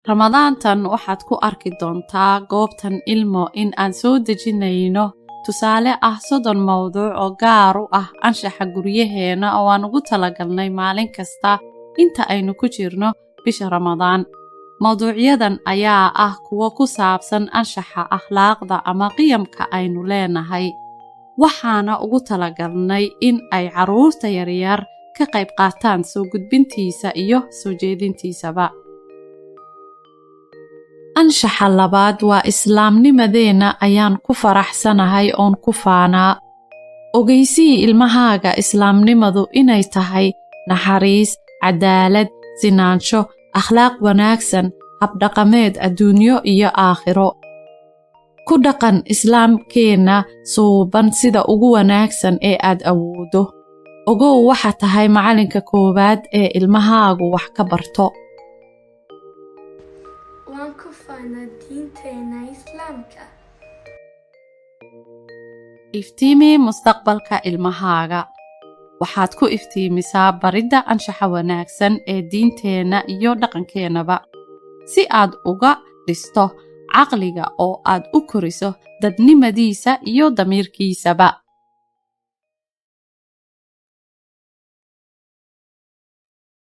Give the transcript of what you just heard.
Ramadaantan waxaad ku arki doontaa goobtan Ilmo in aan soo dejinayno tusaale ah 30 mowduuc oo gaar u ah anshaxa guryaheena oo aan ugu talagalnay maalin kasta inta aynu ku jirno bisha Ramadaan. Mowduucyadan ayaa ah kuwo ku saabsan anshaxa, akhlaaqda ama qiyamka aynu leenahay. Waxaana ugu talagalnay in ay carruurta yaryar ka qayb qaataan soo gudbintiisa iyo soo jeedintiisaba. Anshaxa labaad waa islaamnimadeenna ayaan ku faraxsanahay oon ku faanaa. Ogeysii ilmahaaga islaamnimadu inay tahay naxariis, cadaalad, sinaansho, akhlaaq wanaagsan, habdhaqameed adduunyo iyo aakhiro. Ku dhaqan islaamkeenna suuban sida ugu wanaagsan ee aad awooddo. Ogow waxa tahay macalinka koowaad ee ilmahaagu wax ka barto. Waan ku faanaa diinteena Islaamka. Iftiimi mustaqbalka ilmahaaga. Waxaad ku iftiimisaa baridda anshaxa wanaagsan ee diinteenna iyo dhaqankeennaba, si aad uga dhisto caqliga oo aad u koriso dadnimadiisa iyo damiirkiisaba.